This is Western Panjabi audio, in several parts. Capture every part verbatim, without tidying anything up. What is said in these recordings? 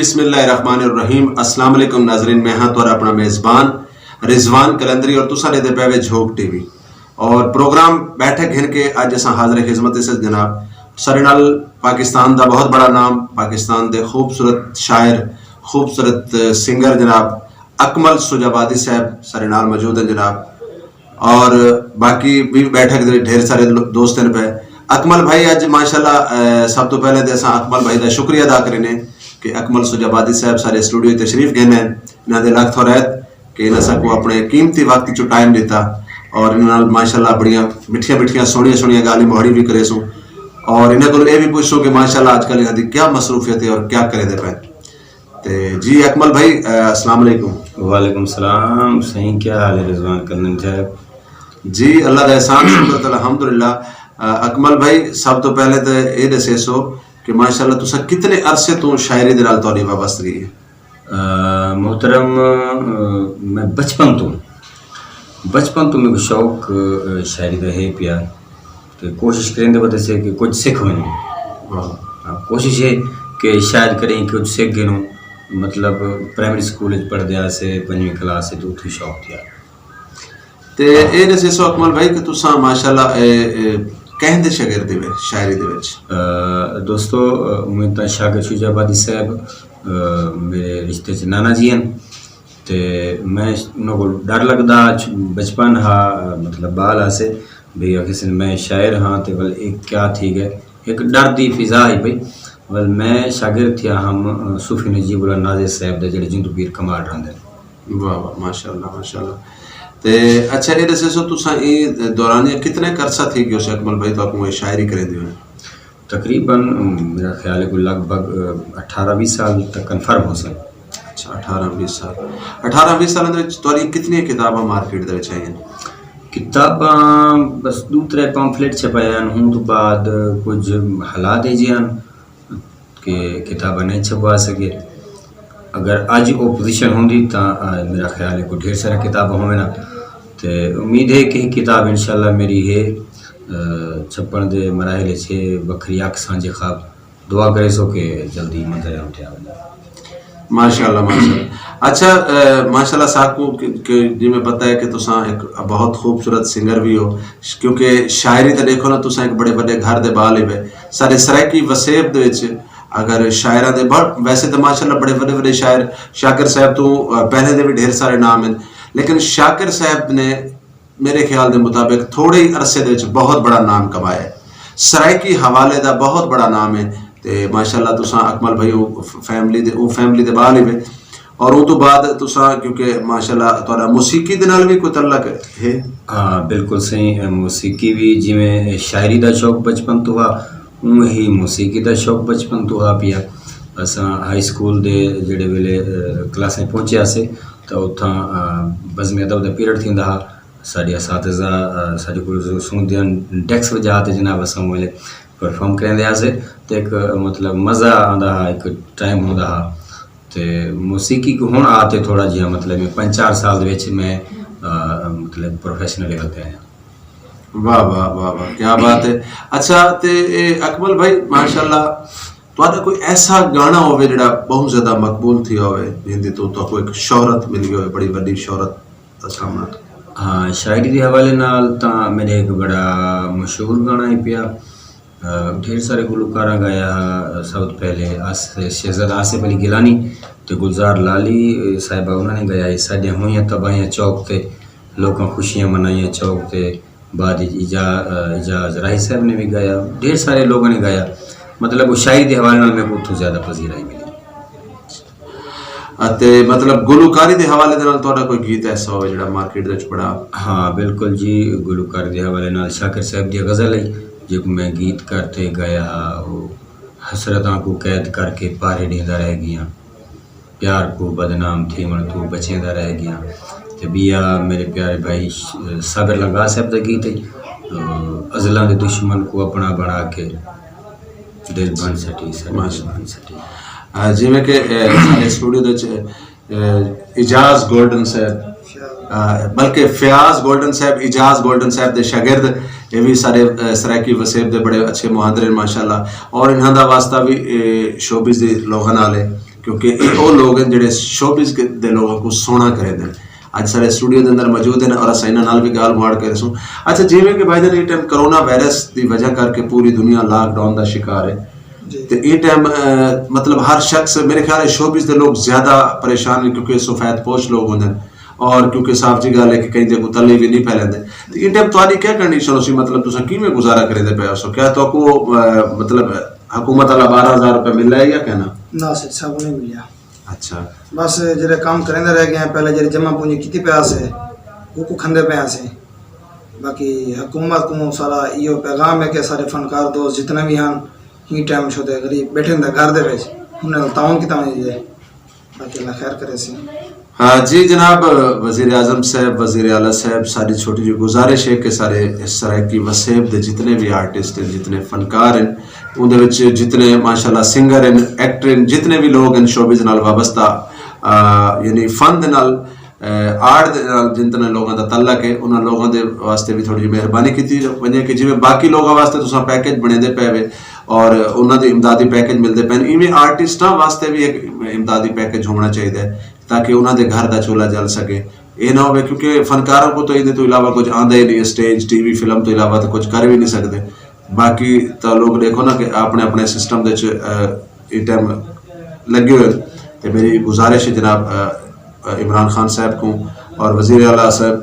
بسم اللہ الرحمن الرحیم۔ السلام علیکم ناظرین، میں ہاں تہاڈا اپنا میزبان رضوان قلندری اور تساں دے پے وے جھوک ٹی وی اور پروگرام بیٹھک گھن کے اج اساں حاضر خدمت اس جناب سارے نال پاکستان دا بہت بڑا نام، پاکستان دے خوبصورت شاعر، خوبصورت سنگر جناب اکمل سجابادی صاحب سارے نال موجود ہیں جناب۔ اور باقی بھی بیٹھک دے ڈھیر سارے لو- دوست ہیں پہ۔ اکمل بھائی، اج ماشاءاللہ، اے، سب تو پہلے تے اساں اکمل بھائی دا شکریہ ادا کرنے کہ اکمل سجابادی صاحب سارے اسٹوڈیو تشریف گھن ہیں۔ انہاں دے لکھ تھورائت کہ انہاں ساکو اپنے قیمتی وقت چوں ٹائم دیتا اور انہاں نال ماشاءاللہ بڑیاں مٹھیاں مٹھیاں سوہنیاں سوہنیاں گالی مہاڑی بھی کرے سوں اور انہاں کول اے بھی پوچھوں کہ ماشاءاللہ اج کل انہاں دی کیا مصروفیت ہے اور کیا کرے دے پے۔ تے جی اکمل بھائی، اے، السلام علیکم۔ وعلیکم السلام سائیں، کیا حال ہے رضوان کلن صاحب؟ جی اللہ دا احسان شکر الحمدللہ۔ اے، اکمل بھائی، سب تو پہلے تے اے دسے سو کہ ماشاءاللہ تساں کتنے عرصے تو شاعری دے نال تہاڈی وابستگی ہے؟ اے، محترم، اے، میں بچپن تو بچپن تو میرے شوق، اے، شاعری دا ہے پیا۔ تے کوشش کریں دے بدے سے کہ کچھ سکھ ونجوں۔ ہاں، کوشش ہے کہ شاید کریں کچھ سکھ گنوں۔ مطلب، پرائمری سکول وچ پڑھدے آسے پنجویں کلاس وچ، اتھوں شوق تھیا۔ تے اے دسے سو اکمل بھائی کہ تساں ماشاءاللہ، اے، اے، کہیں دے شاگرد دے وچ، شاعری دے وچ؟ اے، دوستو، اے، میں تاں شاگرد شجاع آبادی صاحب، اے، میرے رشتے چ نانا جی ہیں۔ تے میں انہاں کول ڈر لگدا، چ-، بچپن ہا، مطلب بال آسے، بھی آکھے سن میں شاعر ہاں، تے ول ایک کیا تھی گئے، ایک ڈر دی فضا ہی پئی۔ ول میں شاگرد تھیا ہم، صوفی نجیب اللہ نازے صاحب دے، جڑے جندو پیر کمال رہندے۔ واہ واہ، ماشاءاللہ، ماشاءاللہ۔ تے اچھا، اے دسے سو، تساں اے دورانیہ کتنے کرسا تھی گیو سے اکمل بھائی، تو اکمل شاعری کریں دیو؟ تقریباً، میرا خیال ہے کوئی لگ بھگ، اٹھارہ ویس سال تک کنفرم ہو سن۔ اچھا، اٹھارہ ویس سال۔ اٹھارہ ویس سالوں دے وچ تہاڈی کتنی کتاباں مارکیٹ دے وچ آئیاں؟ کتاباں بس دو ترے پمفلٹ چھپائے ہیں، ہوں تو بعد کچھ حالات ایجے ہیں کہ کتاباں نہیں چھپوا سکے۔ اگر اج او پوزیشن ہوندی تاں، آ، میرا خیال ہے کوئی ڈھیر سارا کتاب ہووے نا۔ تے امید ہے کہ کتاب انشاءاللہ میری ہے، آ، چھپن دے مراحل وچ ہے، وکھری اکھ سانجے خواب۔ دعا کرے سو کہ جلدی منظر عام تے آوے۔ ماشاءاللہ، ماشاءاللہ۔ اچھا، آ، ماشاءاللہ ساکو کہ، کہ جی میں پتہ ہے کہ تساں ایک بہت خوبصورت سنگر بھی ہو، کیونکہ شاعری تے دیکھو نا، تساں ایک بڑے بڑے گھر دے بال ہی وے۔ سارے سرائیکی وسیب دے وچ اگر شاعراں دے بڑ-، ویسے تے ماشاءاللہ بڑے وڈے وڈے شاعر شاکر صاحب تو، آ، پہلے دے بھی ڈھیر سارے نام ہیں، لیکن شاکر صاحب نے میرے خیال دے مطابق تھوڑے ہی عرصے دے وچ بہت بڑا نام کمایا ہے۔ سرائیکی حوالے دا بہت بڑا نام ہے۔ تے ماشاءاللہ تساں اکمل بھائی او ف-، فیملی دے، او فیملی دے بال ہی وے۔ اور اون تو بعد تساں، کیونکہ ماشاءاللہ تہاڈا موسیقی دے نال بھی کوئی تعلق ہے؟ ہاں، بالکل صحیح۔ موسیقی بھی جویں شاعری دا شوق بچپن تو ہا، اوں ہی موسیقی دا شوق بچپن تو ہا پیا۔ اساں ہائی سکول دے جڑے ویلے، اے، کلاسیں پہنچیا سے، تاں اتھاں، اے، بزم ادب دا پیریڈ تھیندا ہا۔ ساڈے اساتذہ، اے، ساڈے کول سوندے ہن، ڈیسک وجہ تے جناب اساں ویلے پرفارم کریندے ہاسے، تے ایک، مطلب، مزہ آندا ہا، ایک ٹائم ہوندا ہا۔ تے موسیقی کو ہن آ تے تھوڑا جہا، مطلب، میں پنج چار سال دے وچ میں، آ، مطلب، پروفیشنل لیول تے آیا۔ واہ، واہ، واہ، واہ، کیا بات ہے۔ اچھا، تے اے اکمل بھائی، ماشاءاللہ، تہاڈا کوئی ایسا گانا ہوے جڑا بہت زیادہ مقبول تھیا ہوے، جیندی تو تہاکوں ایک شہرت مل گئی ہوے، بڑی وڈی شہرت دا سامنا؟ ہاں، شاعری دے حوالے نال تاں میرے ایک بڑا مشہور گانا ہی پیا۔ آ، ڈھیر سارے گلوکاراں گایا، آ، سب توں پہلے آس-، شہزادہ آصف علی گیلانی تے گلزار لالی، آ، صاحبہ انہاں نے گایا، اے ساڈیاں ہوئیاں تباہیاں چوک تے، لوکاں خوشیاں منائیاں چوک تے۔ بعد وچ اجا-، آ، اجاز راہی صاحب نے بھی گایا، ڈھیر سارے لوگاں نے گایا۔ مطلب، وہ شاعری دے حوالے نال میرے کو اتھوں زیادہ پذیرائی ملی۔ اتے مطلب گلوکاری دے حوالے دے نال تہاڈا کوئی گیت ایسا ہوے جڑا مارکیٹ دے وچ بڑا؟ ہاں، بالکل جی، گلوکاری دے حوالے نال شاکر صاحب دی غزل ہے، جس کو میں گیت کرتے گایا، وہ حسرتاں کو قید کر کے پارے ڈیندا رہ گیا، پیار کو بدنام تھیون تو بچیندا رہ گیا۔ تے بیا میرے پیارے بھائی ش-، صابر لنگا صاحب دا گیت ہے، ازلاں دے دشمن کو اپنا بنا کے دل بن سٹی، سٹی، ماشاءاللہ۔ بن سٹی۔ آ، جویں کہ، اے، سارے اسٹوڈیو دے وچ، اے، اجاز گولڈن صاحب، آ، بلکہ فیاض گولڈن صاحب، اجاز گولڈن صاحب دے شاگرد، اے بھی سارے، اے، سرائیکی وسیب دے بڑے اچھے مہاندر ہیں ماشاءاللہ۔ اور انہاں دا واسطہ بھی، اے، شوبز دے لوگاں نال ہے۔ کیونکہ یہ وہ لوگ ہیں جڑے شوبز دے لوگوں کو سونا کرے دے۔ اج سارے اسٹوڈیو دے اندر موجود ہیں اور اساں انہاں نال بھی گال مار کے رسوں۔ اچھا، جیویں کہ بھائی جان، یہ ٹائم کرونا وائرس دی وجہ کر کے پوری دنیا لاک ڈاؤن دا شکار ہے۔ تے یہ ٹائم، مطلب، ہر شخص، میرے خیال ہے شوبز دے لوگ زیادہ پریشان ہیں، کیونکہ سفید پوش لوگ ہوندے ہیں اور کیونکہ صاف جی گل ہے کہ کہیں دے کو تلے بھی نہیں پھیلندے۔ تے یہ ٹائم تہاڈی کیا کنڈیشن ہو سی؟ مطلب، تساں کیویں گزارا کریندے پے ہو سو؟ کیا تو کو، مطلب، حکومت والا بارہ ہزار روپے مل رہا ہے یا کہنا؟ نہ سر صاحب، نہیں ملیا۔ اچھا۔ بس جڑے کام کریندے رہ گئے ہیں، پہلے جڑے جمع پونجی کیتی پیا سے، وہ کو کھندے پے سے۔ باقی حکومت کو سارا ایو پیغام ہے کہ سارے فنکار دوست جتنے بھی ہیں، ہی ٹائم شو تے غریب بیٹھے ہیں گھر دے وچ، انہاں نال تعاون کیتا ہونا چاہیے۔ باقی اللہ خیر کرے سی۔ ہاں جی جناب، وزیر اعظم صاحب، وزیر اعلیٰ صاحب، ساری چھوٹی جی گزارش ہے کہ سارے اس سرائیکی وسیب دے جتنے بھی آرٹسٹ ہیں، جتنے فنکار ہیں، اون دے وچ جتنے ماشاءاللہ سنگر ہیں، ایکٹر ہیں، جتنے بھی لوگ ہیں شوبز نال وابستہ، آ، یعنی فن دے نال، آ، آرٹ دے نال جتنے لوگوں دا تعلق ہے، انہاں لوگوں دے واسطے بھی تھوڑی جی مہربانی کیتی ونجے کہ جویں باقی لوگوں واسطے تساں پیکج بنے دے پے وے اور انہاں دے امدادی پیکج ملدے پے، ایویں آرٹسٹاں واسطے بھی ایک امدادی پیکج ہونا چاہیے تاکہ انہاں دے گھر دا چولہا جل سکے۔ یہ نہ ہوئے کیونکہ فنکاروں کو تو یہ تو علاوہ کچھ آندا ہی نہیں ہے، سٹیج، ٹی وی، فلم تو علاوہ تو کچھ کر بھی نہیں سکتے۔ باقی تو لوگ دیکھو نا کہ اپنے اپنے سسٹم دے وچ، اے ٹائم لگے ہوئے ہیں۔ تے میری گزارش ہے جناب، اے، اے عمران خان صاحب کو اور وزیر اعلیٰ صاحب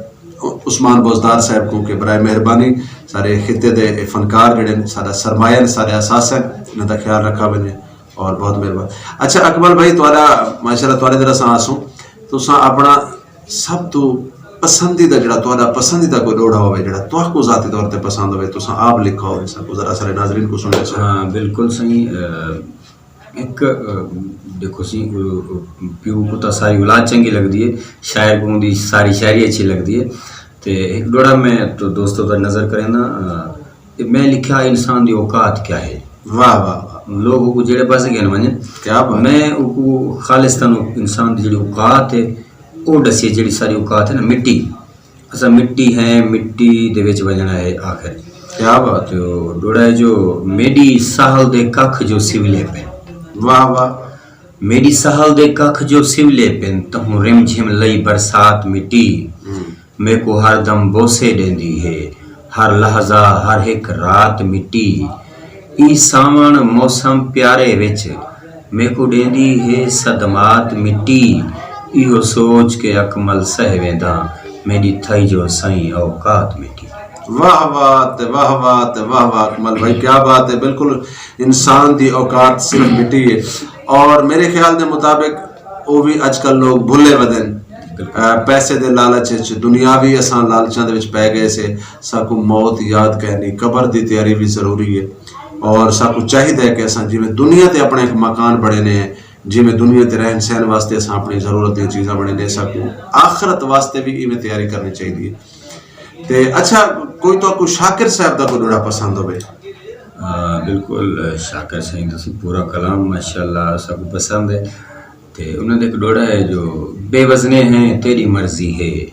عثمان بوزدار صاحب کو کہ برائے مہربانی سارے خطے دے اے فنکار جڑے نے، سارا سرمایہ نے، سارے اثاثے نے، انہاں دا خیال رکھا ونجے۔ اور بہت مہربانی۔ اچھا اکمل بھائی، تہاڈا ماشاءاللہ، تہاڈے طرح سا آسوں، تساں اپنا سب تو پسندیدہ، جڑا تہاڈا پسندیدہ کوئی ڈوڑا ہوئے، جڑا تہاکوں ذاتی طور تے پسند ہوئے، تساں آپ لکھا ہوئے، ساکوں ذرا سارے ناظرین کو سنیا سا۔ ہاں، بالکل صحیح۔ اہ، ایک، اہ، دیکھو سی، اہ، پیو کو تو ساری اولاد چنگی لگدی ہے، شاعر کو دی ساری شاعری اچھی لگدی ہے۔ تے ایک ڈوڑا میں تو دوستوں پر نظر کریں نا، اہ، تے میں لکھیا انسان دی اوقات کیا ہے؟ واہ، واہ، واہ۔ لوگ اوکوں جڑے پاسے گھن ونجن۔ کیا بات۔ میں اوکوں خالصتاً انسان دی جڑی اوقات ہے، او ڈسیے، جڑی ساری اوقات ہے نا، مٹی۔ اساں مٹی ہیں، مٹی دے وچ وجنا ہے آخر۔ کیا بات۔ تو ڈوڑا ہے جو میڈی ساحل دے ککھ جو سولے پے۔ واہ، واہ۔ میڈی ساحل دے ککھ جو سولے پن، تہوں رم جھم لئی برسات مٹی۔ میکو ہر دم بوسے ڈیندی ہے، ہر لحظہ، ہر ہک رات مٹی۔ ای ساون موسم پیارے وچ میکو ڈیندی ہے صدمات مٹی۔ ایہو سوچ کے اکمل سہ ویندا، میڈی تھئی جو سائیں اوقات مٹی۔ واہ واہ تے واہ واہ تے واہ واہ، اکمل بھائی، کیا بات ہے۔ بالکل انسان دی اوقات صرف مٹی ہے۔ اور میرے خیال دے مطابق وہ بھی اج کل لوگ بھلے ودن۔ آ، پیسے دے لالچ وچ، دنیاوی اساں لالچاں دے وچ پے گئے سے۔ ساکو موت یاد کہنی، قبر دی تیاری بھی ضروری ہے۔ اور ساکو چاہیدا ہے کہ اساں جویں دنیا تے اپنا ایک مکان بنے نے، جویں دنیا تے رہن سہن واسطے اساں اپنی ضرورت دیاں چیزاں بنے نے، ساکو آخرت واسطے بھی ایویں تیاری کرنی چاہیدی ہے۔ تے اچھا، کوئی تو کو شاکر صاحب دا کوئی ڈوڑا پسند ہوے؟ آ، بالکل، شاکر سائیں دا سی پورا کلام ماشاءاللہ سب کو پسند ہے۔ تے انہاں دے ایک ڈوڑا ہے جو، بے وزنے ہیں تیری مرضی ہے،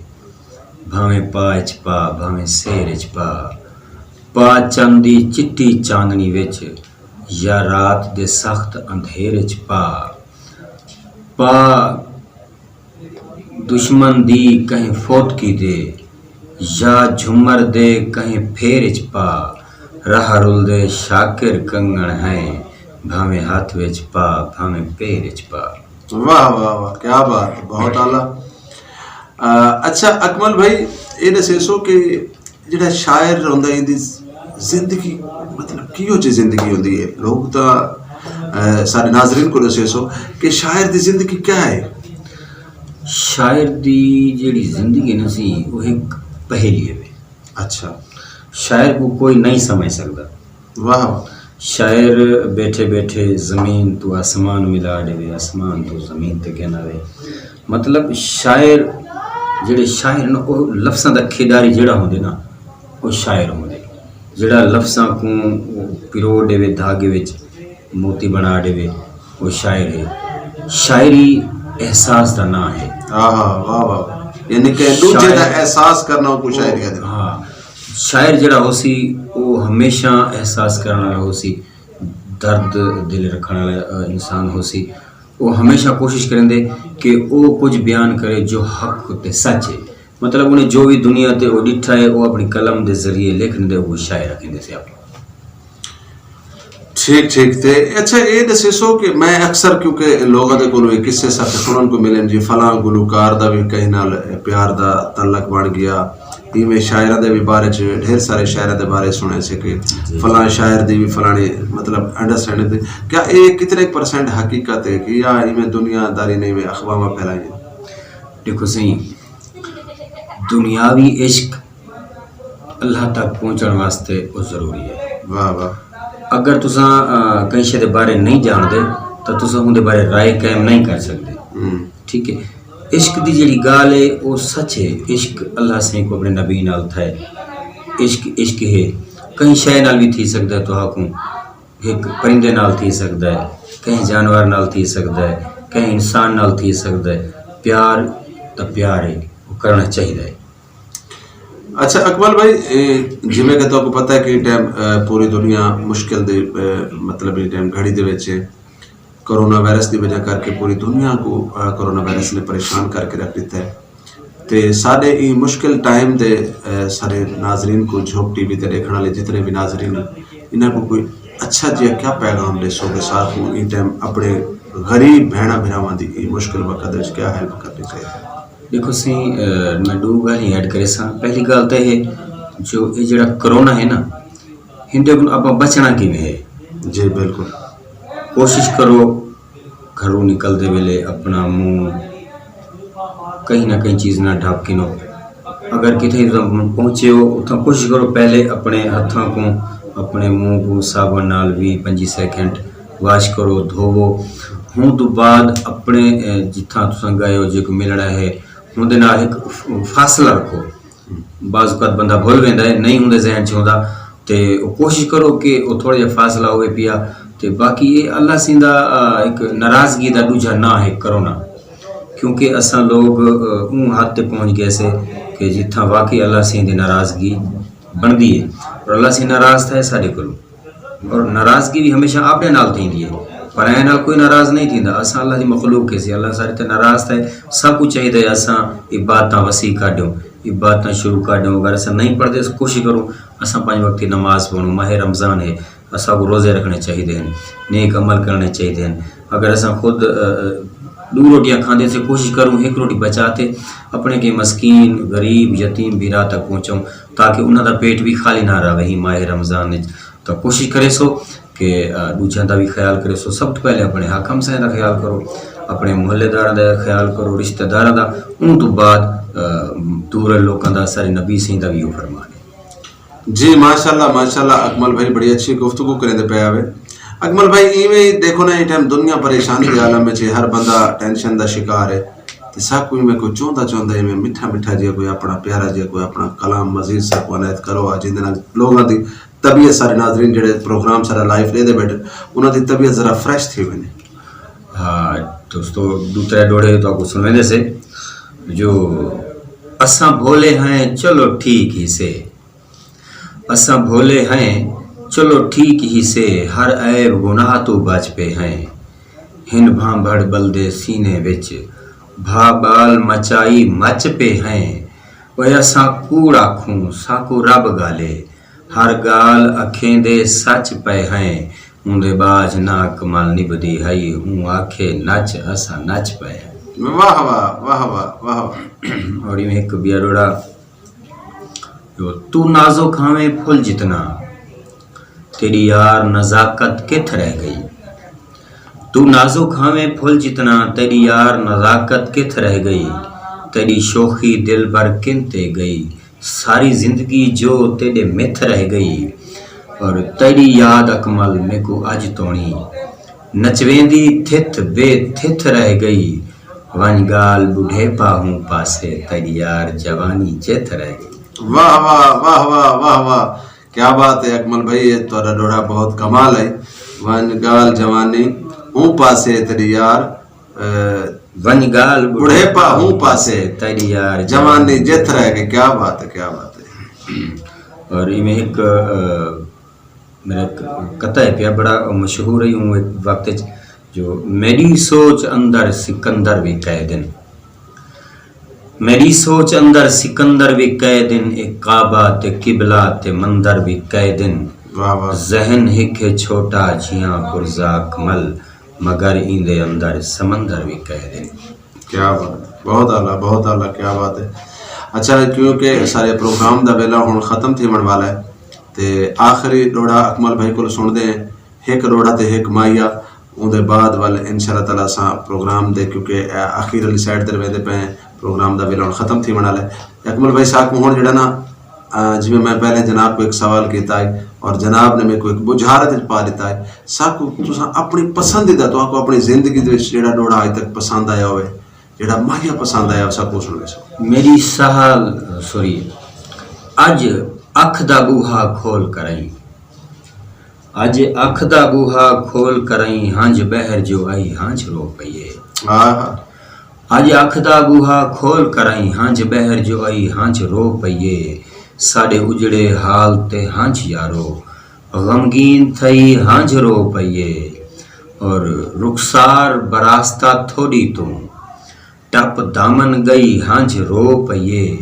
بھاویں پا اچ پا، بھاویں سیر اچ پا، پا چند دی چٹی چاندنی وچ، یا رات دے سخت اندھیر اچ پا، پا دشمن دی کہیں فوتکی دے، یا جھمر دے کہیں پھیر اچ پا، راہ رل دے شاکر کنگن ہیں، بھاویں ہاتھ وچ پا، بھاویں پیر اچ پا۔ واہ، واہ، واہ، کیا بات ہے، بہت اعلیٰ۔ آ، اچھا، اکمل بھائی، یہ دسے سو کہ جڑا شاعر ہوندا ہے، ایندی زندگی، مطلب، کیہو جی زندگی ہوندی ہے؟ لوگ تاں، آ، سارے ناظرین کو دسے سو کہ شاعر دی زندگی کیا ہے؟ شاعر دی جڑی زندگی نا سی، وہ ایک پہلی ہے۔ اچھا۔ شاعر کو کوئی نہیں سمجھ سکدا۔ واہ واہ۔ شاعر بیٹھے بیٹھے زمین تو آسمان ملا ڈے، آسمان تو زمین تے کہنا وے۔ مطلب، شاعر، جڑے شاعر نا، او لفظاں دا کھیڈاری جڑا ہوندے نا، او شاعر ہوندے۔ جڑا لفظاں کو پرو ڈے وے، دھاگے وچ موتی بنا ڈے وے، او شاعر ہے۔ شاعری احساس دا نام ہے۔ آہا، واہ واہ۔ یعنی کہ دوجے دا شاعر، احساس کرنا، او کو شاعری آدھے۔ ہاں، شاعر جڑا ہو سی، او ہمیشہ احساس کرن والا ہو سی، درد دل رکھن والا، آ، انسان ہو سی۔ وہ ہمیشہ کوشش کریں دے کہ وہ کچھ بیان کرے جو حق تے سچ ہے۔ مطلب، انہیں جو بھی دنیا تے وہ ڈٹھا ہے، وہ اپنی قلم دے ذریعے لکھن دے، وہ شاعر رکھیں دے سے آپ۔ ٹھیک، ٹھیک۔ تے اچھا، اے دسے سو کہ میں اکثر، کیونکہ لوگاں دے کولوں اے قصے سچ سنن کو ملن جی، فلاں گلوکار دا بھی کہیں نال پیار دا تعلق بن گیا، ایویں شاعراں دے بھی بارے چ، ڈھیر سارے شاعراں دے بارے سنے سے کہ جی۔ فلاں شاعر دی بھی فلانی، مطلب، انڈرسٹینڈنگ دی۔ کیا اے کتنے پرسنٹ حقیقت ہے کہ یا ایویں دنیا داری نے ایویں افواہاں پھیلائیاں؟ دیکھو سی، دنیاوی عشق اللہ تک پہنچن واسطے وہ ضروری ہے۔ واہ واہ۔ اگر تساں، آ، کہیں شے دے بارے نہیں جاندے، تاں تساں اون دے بارے رائے قائم نہیں کر سکدے۔ ہم۔ ٹھیک ہے؟ عشق دی جڑی گال ہے، وہ سچ ہے۔ عشق اللہ سائیں کو اپنے نبی نال تھا ہے۔ عشق عشق ہے۔ کہیں شے نال بھی تھی سکدا ہے، تو حکم ایک پرندے نال تھی سکدا ہے، کہیں جانور نال تھی سکدا ہے، کہیں انسان نال تھی سکدا ہے۔ پیار تاں پیار ہے، وہ کرنا چاہیدا ہے۔ اچھا اکمل بھائی، اے، جویں کہ تہاکوں پتہ ہے کہ ٹائم، اے، پوری دنیا مشکل دے، اے، مطلب، اس ٹائم گھڑی دے وچ ہے۔ کرونا وائرس دی وجہ کر کے پوری دنیا کو، اے، کرونا وائرس نے پریشان کر کے رکھ دتا ہے۔ تے ساڈے ای مشکل ٹائم دے، اے، ساڈے ناظرین کو، جھوک ٹی وی تے دیکھن والے جتنے بھی ناظرین ہیں، انہاں کو کوئی اچھا جہا کیا پیغام دے سو کہ ساتھ کو اس ٹائم اپنے غریب بہناں بھراواں دی ای مشکل وقت وچ کیا ہیلپ کرنی چاہیے؟ دیکھو سی، اے، میں دو گالیں ایڈ کرے ساں۔ پہلی گال تے ہے جو اے جڑا کرونا ہے نا، ہندے کو آپاں بچنا کیویں ہے؟ جی، بالکل۔ کوشش کرو گھروں نکلدے ویلے اپنا منہ کہیں نہ کہیں چیز نہ ڈھک کے نو۔ اگر کتھے تم پہنچے ہو، اتھاں کوشش کرو پہلے اپنے ہتھاں کو، اپنے منہ کو صابن نال ویہہ پنجی سیکنڈ واش کرو، دھوو۔ ہن تو بعد اپنے، اے، جتھاں تساں گئے ہو، جے کو ملنا ہے، ہن دے نال ایک ف-، فاصلہ رکھو۔ بعض اوقات بندہ بھول ویندا ہے، نہیں ہوندے ذہن چ ہوندا، تے او کوشش کرو کہ او تھوڑا جہا فاصلہ ہوئے پیا۔ تے باقی اے اللہ سیں دا، آ، ایک ناراضگی دا دوجھا ناں ہے کرونا، کیونکہ اساں لوگ، آ، اوں حد تے پہنچ گئے سے کہ جتھاں واقعی اللہ سیں دی ناراضگی بندی ہے، اور اللہ سیں ناراض تھا ہے ساڈے کولوں۔ اور ناراضگی بھی ہمیشہ اپنے نال تھیندی ہے، پر اے نال کوئی ناراض نہیں تھیندا۔ اساں اللہ دی مخلوق ہے، سی اللہ سارے تے ناراض تھا ہے۔ سب کچھ چاہیدا ہے اساں عبادتاں وسیع کر دیوں، عبادتاں شروع کر دیوں۔ اگر اساں نہیں پڑھدے، اس کوشش کروں اساں پنج وقت دی نماز پڑھوں، ماہ رمضان ہے، اساں کو روزے رکھنے چاہیدے ہیں، نیک عمل کرنے چاہیدے ہیں۔ اگر اساں خود، اے، اے، دو روٹیاں کھاندے سے کوشش کروں ایک روٹی بچا تے اپنے کے مسکین، غریب، یتیم بھی راہ تک پہنچاؤں، تاکہ انہاں دا پیٹ بھی خالی نہ رہے ہی ماہ رمضان وچ۔ تو کوشش کرے سو کہ، آ، دوجیاں دا بھی خیال کرے سو۔ سب تو پہلے اپنے حاکم صاحب دا خیال کرو، اپنے محلے داراں دا خیال کرو، رشتہ داراں دا، اون تو بعد، آ، دور لوکاں دا، سارے نبی سائیں دا بھی وہ فرمان ہے۔ جی، ماشاءاللہ، ماشاءاللہ، اکمل بھائی بڑی اچھی گفتگو کریں دے پیا وے۔ اکمل بھائی، ایویں ہی دیکھو نا، یہ ٹائم دنیا پریشانی دے عالم وچ ہے، ہر بندہ ٹینشن دا شکار ہے۔ تے سب کوئی میں کوئی چوندا چوندا ایویں میٹھا میٹھا جیا کوئی اپنا پیارا جیا کوئی اپنا کلام مزید سب کو عنایت کرو، آج اندے نال لوگاں دی طبیعت، سارے ناظرین جڑے پروگرام سارا لائیو دے دے بیٹھے، انہاں دی طبیعت ذرا فریش تھی ہوئی نے۔ ہاں دوستو، دو ترے ڈوڑے تو آپ کو سنویں دے سے جو اساں بھولے ہیں، چلو ٹھیک ہی سے۔ اساں بھولے ہیں، چلو ٹھیک ہی سے، ہر عیب گناہ تو بچ پے ہیں۔ ہن بھانبھڑ بلدے سینے وچ، بھا بال مچائی مچ پے ہیں۔ اوئے اساں کوڑ آکھوں، ساکو رب گالے، ہر گال اکھیں دے سچ پے ہیں۔ اوندے باج نہ اکمل نبھدی ہئی، ہوں آکھے نچ، اساں نچ پے ہیں۔ واہ واہ، واہ واہ، واہ واہ۔ اور ایویں ایک بیا ڈوڑا، جو تو نازک ہاویں پھل جتنا، تیری یار نزاکت کتھ رہ گئی؟ تو نازک ہاویں پھل جتنا، تیری یار نزاکت کتھ رہ گئی؟ تیری شوخی دل بر کن تے گئی؟ ساری زندگی جو تیرے متھ رہ گئی۔ اور تیری یاد اکمل میکو اج تونی نچویندی تھت بے تھت رہ گئی۔ ونج گال بڈھے پا ہوں پاسے، تیری یار جوانی جت رہ گئی۔ واہ واہ، واہ واہ، واہ واہ۔ کیا بات ہے اکمل بھائی، یہ تہاڈا ڈوڑا بہت کمال ہے۔ ون گال جوانی ہوں پاسے تیری یار، اے، ون گال بڑھے پا ہوں پاسے، تیری یار جوانی جت رہ گئی۔ کیا بات ہے، کیا بات ہے۔ اور ایویں ایک، اے، میرا ک-، قطعہ ہے پیا بڑا مشہور ہے، ہوں ایک وقت وچ جو میری سوچ اندر سکندر بھی قید ہیں۔ میری سوچ اندر سکندر بھی قید ہیں، ایک کعبہ تے قبلہ تے مندر بھی قید ہیں۔ واہ واہ۔ ذہن ہک ہے چھوٹا جیاں پرزا اکمل، مگر ایندے اندر سمندر بھی قید ہیں۔ کیا بات ہے، بہت اعلیٰ، بہت اعلیٰ، کیا بات ہے۔ اچھا، کیونکہ سارے پروگرام دا ویلا ہن ختم تھیون والا ہے، تے آخری ڈوڑا اکمل بھائی کول سن دے ہیں۔ ہک ڈوڑا تے ہک ماہیا، اون دے بعد ول انشاءاللہ تعالیٰ اساں پروگرام دے، کیونکہ، آ، آخر والی سائیڈ تے ویندے پئے ہیں، پروگرام دا ویلا ہن ختم تھیون والا ہے۔ تے اکمل بھائی، ساکوں ہن جڑا نا، آ، جویں میں پہلے جناب کو ایک سوال کیتا ہے اور جناب نے میرے کو ایک بجھارت وچ پا دیتا ہے، ساکوں تساں اپنی پسندیدہ، تہاکوں اپنی زندگی دے وچ جڑا ڈوڑا اج تک پسند آیا ہوئے، جڑا ماہیا پسند آیا، ساکوں سن ویسو۔ میری سہال، سوری، اج اکھ دا بوہا کھول کرائیں۔ اج اکھ دا بوہا کھول کرائیں، ہنج بہر جو آئی، ہنج رو پئیے۔ آہا۔ اج اکھ دا بوہا کھول کرائیں، ہنج بہر جو آئی، ہنج رو پئیے۔ ساڈے اجڑے حال تے ہنج یارو، غمگین تھئی ہنج رو پئیے۔ اور رخسار براستہ تھوڑی توں، ٹپ دامن گئی ہنج رو پئیے۔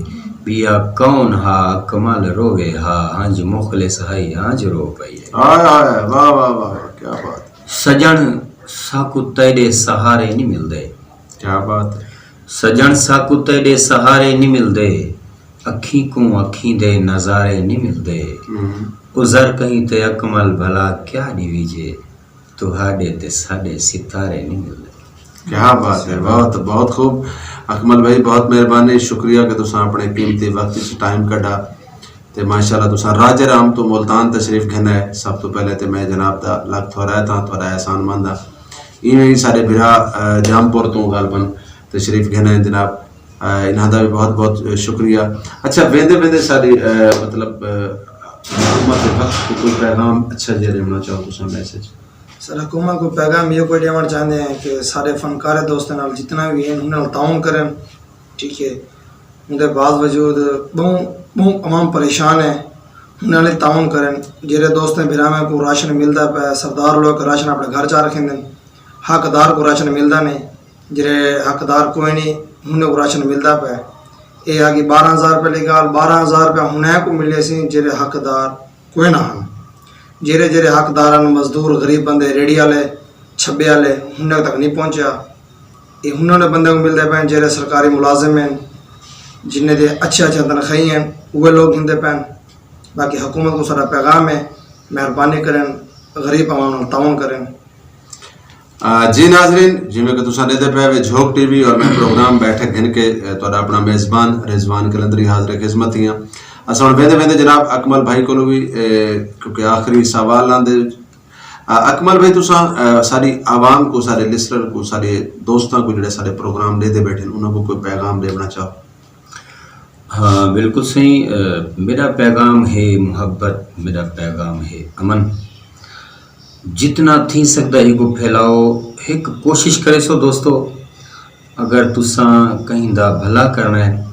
بیا کون ہا اکمل روے ہا، ہنج مخلص ہائی ہنج رو پئیے۔ ہائے ہائے، واہ واہ واہ واہ، کیا بات۔ سجن ساکو تیرے سہارے نہیں ملدے۔ کیا بات ہے۔ سجن ساکو تیرے سہارے نہیں ملدے، اکھیں کو اکھیں دے نظارے نہیں ملدے۔ ہم۔ گزر کہیں تے اکمل بھلا کیا ڈیوی جے، تہاڈے تے ساڈے ستارے نہیں ملدے۔ کیا بات ہے، بہت بہت خوب۔ اکمل بھائی، بہت مہربانی، شکریہ کہ تساں اپنے قیمتی وقت وچ ٹائم کڈا۔ تے ماشاءاللہ تساں راج رام تو ملتان تشریف گھن آئے۔ سب تو پہلے تے میں جناب دا لکھ تھوڑا ہے تاں تھوڑا احسان مند ہاں۔ ایویں ہی سارے بھرا، آ، جام پور تو غالباً تشریف گھن آئے جناب۔ آ، انہاں دا بھی بہت بہت شکریہ۔ اچھا، ویندے ویندے ساری، آ، مطلب، آ، حکومت دے وقت کو کوئی پیغام اچھا جیہا دینا چاہو تساں میسج؟ سر، حکومت کو پیغام یہ کوئی دینا چاہتے ہیں کہ سارے فنکار دوستوں نال جتنا بھی ہیں، انہاں نال تعاون کرن، ٹھیک ہے؟ اندے باوجود بہوں، بہوں عوام پریشان ہے، انہاں نال تعاون کرن۔ جیہڑے دوستیں بھراواں کو راشن ملدا پیا، سردار لوگ راشن اپنے گھر چا رکھیندے نے، حقدار کو راشن ملدا نہیں۔ جیہڑے حقدار کوئی نہیں، انہاں کو راشن ملدا پیا۔ اے آ گئی بارہ ہزار روپے دی گال، بارہ ہزار روپے انہاں کو ملے سی جیہڑے حقدار کوئی نہ ہن۔ جیہڑے جیہڑے حقداراں نوں، مزدور، غریب بندے، ریڑھی والے، چھبے والے، انہاں تک نہیں پہنچیا۔ اے انہاں نے بندے کو ملدے پے جیہڑے سرکاری ملازم ہیں، جنہیں دے اچھے اچھے تنخواہیں ہیں، وہ لوگ گھندے پے۔ باقی حکومت کو سارا پیغام ہے، مہربانی کرن، غریب عوام نال تعاون کرن۔ آ، جی ناظرین، جویں کہ تساں دیکھدے پے وے جھوک ٹی وی اور میں پروگرام بیٹھک گھن کے، اے، تہاڈا اپنا میزبان رضوان قلندری حاضر خدمت ہی ہاں۔ اساں ہن ویندے ویندے جناب اکمل بھائی کولوں وی، اے، کیونکہ آخری سوال آندے۔ آ، اکمل بھائی، تساں، اے، ساری عوام کو، سارے لسنر کو، سارے دوستاں کو جڑے سارے پروگرام دیدے بیٹھے نے، انہاں کو کوئی پیغام دینا چاہو؟ ہاں، بالکل صحیح۔ اے، میرا پیغام ہے محبت، میرا پیغام ہے امن۔ جتنا تھی سکدا ہے کو پھیلاؤ، ایک کوشش کرے سو دوستو، اگر تساں کہیں دا بھلا کرنا ہے،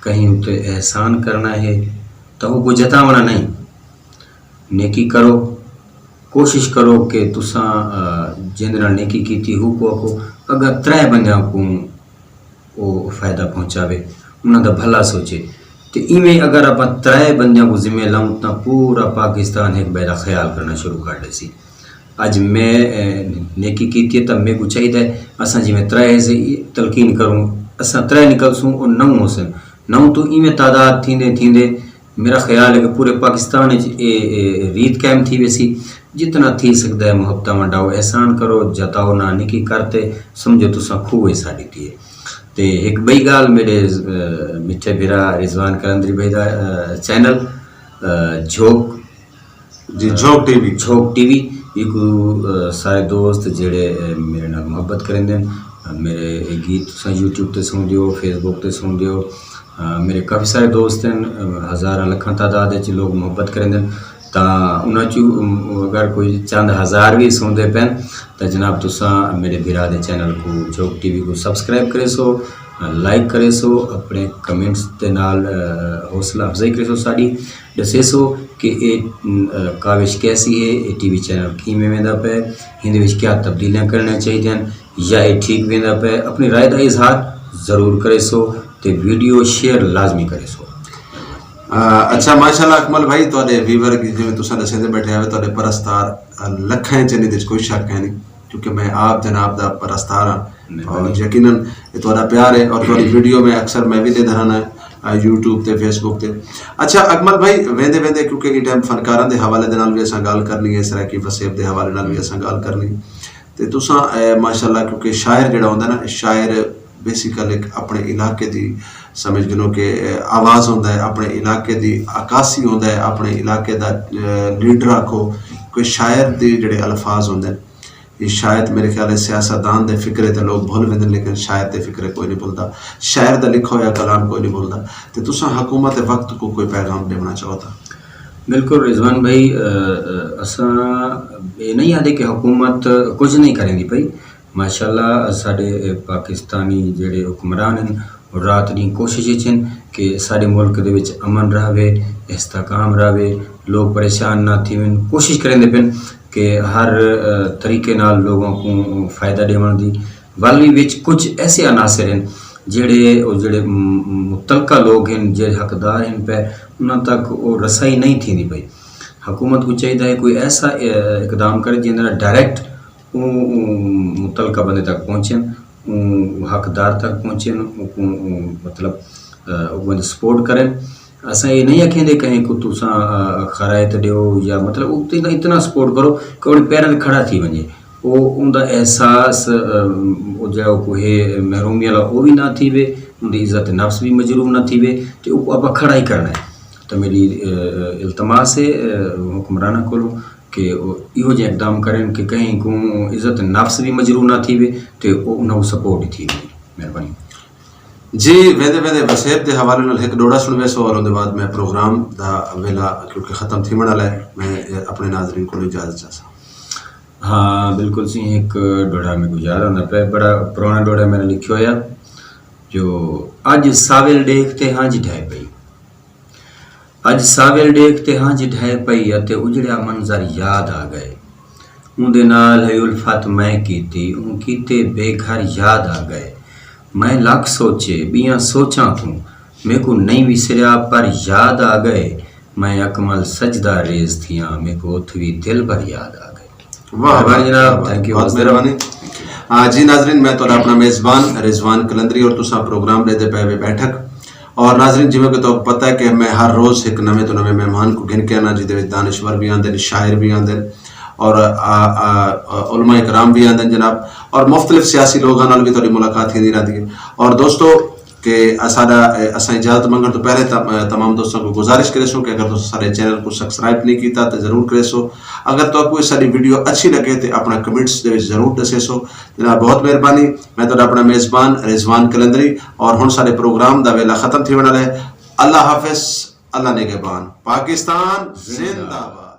کہیں اتے احسان کرنا ہے، تو وہ کو جتاونا نہیں۔ نیکی کرو، کوشش کرو کہ تساں، آ، جند نال نیکی کیتی ہو کو آکھو، اگر ترے بندیاں کو او فائدہ پہنچاوے، انہاں دا بھلا سوچے۔ تے ایویں اگر اپاں ترے بندیاں کو ذمہ لاؤں تاں پورا پاکستان ایک بے دا خیال کرنا شروع کر دے سی۔ اج میں، اے، نیکی کیتی ہے تاں میں کو چاہیدا ہے اساں جویں ترے سے تلقین کروں، اساں ترے نکل سوں او نو ہو سن۔ نو تو ایویں تعداد تھیندے تھیندے میرا خیال ہے کہ پورے پاکستان وچ اے، اے ریت قائم تھی ویسی۔ جتنا تھی سکدا ہے محبتاں ونڈاؤ، احسان کرو، جتاؤ نہ، نکی کرتے سمجھو تساں کھوئے ساڈی تھی ہے۔ تے ایک بئی گال میرے، اے، مٹھے بھرا رضوان قلندری بھائی دا، اے، چینل، اے، جھوک، جی، جھوک ٹی وی۔ جھوک ٹی وی، یہ کو، اے، سارے دوست جڑے، اے، میرے نال محبت کریں دے، اے، میرے گیت تساں یوٹیوب تے سن دیو، فیس بک تے سن دیو، آ، میرے کافی سارے دوست ہیں، آ، ہزاراں لکھاں تعداد وچ لوگ محبت کریندے ہیں۔ تاں انہاں چوں، ام، اگر کوئی چند ہزار وی سوندے پین، تاں جناب تساں میرے بھرا دے چینل کو، جھوک ٹی وی کو سبسکرائب کرے سو، لائک کرے سو، اپنے کمنٹس دے نال حوصلہ افزائی کرے سو ساڈی، دسے سو کہ اے کاوش کیسی ہے، اے ٹی وی چینل کیویں ویندا پے، ہندے وچ کیا تبدیلیاں کرنیاں چاہیدیاں، یا اے ٹھیک ویندا پے۔ اپنی رائے دا اظہار ضرور کرے سو، تے ویڈیو شیئر لازمی کرے سو۔ اچھا، ماشاءاللہ اکمل بھائی، تہاڈے ویور جویں تساں دسے دے بیٹھے ہوئے، تہاڈے پرستار لکھاں چ نے، کوئی شک ہے نہیں، کیونکہ میں آپ جناب دا پرستار ہاں۔ اور یقیناً یہ تہاڈا پیار ہے، اور تہاڈی ویڈیو میں اکثر میں بھی دے دھرانا ہے، یوٹیوب تے، فیس بک تے۔ اچھا اکمل بھائی، ویندے ویندے، کیونکہ یہ ٹائم فنکاراں دے حوالے دے نال بھی اساں گل کرنی ہے، اس طرح کی وسیب دے حوالے نال بھی اساں گل کرنی۔ تے تساں ماشاءاللہ، کیونکہ شاعر جڑا ہوندا نا، شاعر بیسیکل ایک اپنے علاقے دی سمجھ گنو کہ آواز ہوندا ہے، اپنے علاقے دی عکاسی ہوندا ہے، اپنے علاقے دا لیڈر آکھو، کوئی شاعر دی جڑے الفاظ ہوندے نے، یہ شاید میرے خیال ہے سیاستدان دے فکرے تے لوگ بھول ویندے، لیکن شاعر دے فکرے کوئی نہیں بھولدا۔ شاعر دا لکھا ہویا کلام کوئی نہیں بھولدا۔ تے تساں حکومت وقت کو کوئی پیغام دینا چاہو تا؟ بالکل رضوان بھائی، اساں یہ نہیں آدھے کہ حکومت کچھ نہیں کریں گی بھائی۔ ماشاءاللہ ساڈے پاکستانی جڑے حکمران ہیں، رات دی کوشش وچ ہن کہ ساڈے ملک دے وچ امن رہوے، استحکام رہوے، لوگ پریشان نہ تھیون۔ کوشش کریندے پن کہ ہر طریقے نال لوگوں کو فائدہ دیون دی۔ ول وی وچ کچھ ایسے عناصر ہیں جڑے او جڑے متعلقہ لوگ ہیں، جڑے حقدار ہیں پہ، انہاں تک او رسائی نہیں تھیندی پئی۔ حکومت کو چاہیدا ہے کوئی ایسا اقدام کرے جن ڈائریکٹ متعلقہ بندے تک پہنچن، حقدار تک پہنچن، مطلب سپورٹ کرن۔ اساں یہ نہیں آکھیں دے کہیں کو تساں خرائط دیو یا مطلب اتنا سپورٹ کرو کہ اپنے پیراں تے کھڑا تھی ونجے۔ او ان دا احساس او جا کوئی محرومی والا او بھی نہ تھی وے، ان دی عزت نفس بھی مجروح نہ تھی وے، تے او کو آپ کھڑا ہی کرنا ہے۔ تو میری التماس ہے حکمرانہ کولوں کہ ایہو جہاں اقدام کرن کہ کہیں کو عزت نفس بھی مجروح نہ تھی وے، تے او انہاں کو سپورٹ ہی تھی وے۔ مہربانی۔ جی، ویندے ویندے وسیب دے حوالے نال ایک ڈوڑا سن ویسو اور اون دے بعد میں پروگرام دا ویلا کیونکہ ختم تھی منا لے، میں اپنے ناظرین کو اجازت چاہساں۔ ہاں بالکل سی، ایک ڈوڑا میں گزار ہونا پہ بڑا پرانا ڈوڑا میں نے لکھیا ہویا جو اج ساویل ڈیکھتے ہاں جی ڈھے پئی۔ اج ساویل ڈیکھتے ہاں جی ڈھے پئی اتے اجڑیا منظر یاد آ گئے۔ اوندے نال ہے الفت میں کیتی، اون کیتے بے گھر یاد آ گئے۔ میں لکھ سوچے بیاں سوچاں توں، میکو نہیں وسریا پر یاد آ گئے۔ میں اکمل سجدہ ریز تھیاں، میکو اتھ وی دل بھر یاد آ گئے۔ واہ واہ، مہربانی جناب، تھینک یو، بہت مہربانی۔ جی ناظرین، میں تہاڈا اپنا میزبان رضوان کلندری اور تساں پروگرام لے دے پے وے بیٹھک۔ اور ناظرین، جویں کہ تہاکوں پتہ ہے کہ میں ہر روز ایک نویں تو نویں مہمان کو گھن کے آنا، جس دے وچ دانشور بھی آندے نے، شاعر بھی آندے نے، اور علماء کرام بھی آندے نے جناب، اور مختلف سیاسی لوگاں نال بھی تہاڈی ملاقات ہی نہیں رہتی ہے۔ اور دوستو، کہ اساڈا اساں اجازت منگن تو پہلے تمام دوستاں کو گزارش کرے سو کہ اگر تساں ساڈے چینل کو سبسکرائب نہیں کیتا تے ضرور کرے سو۔ اگر تو کوئی ساڈی ویڈیو اچھی لگے تے اپنا کمنٹس دے وچ ضرور دسے سو۔ جناب، بہت مہربانی۔ میں تہاڈا اپنا میزبان رضوان کلندری، اور ہن ساڈے پروگرام دا ویلا ختم تھیون والا ہے۔ اللہ حافظ، اللہ نگہبان۔ پاکستان زندہ باد۔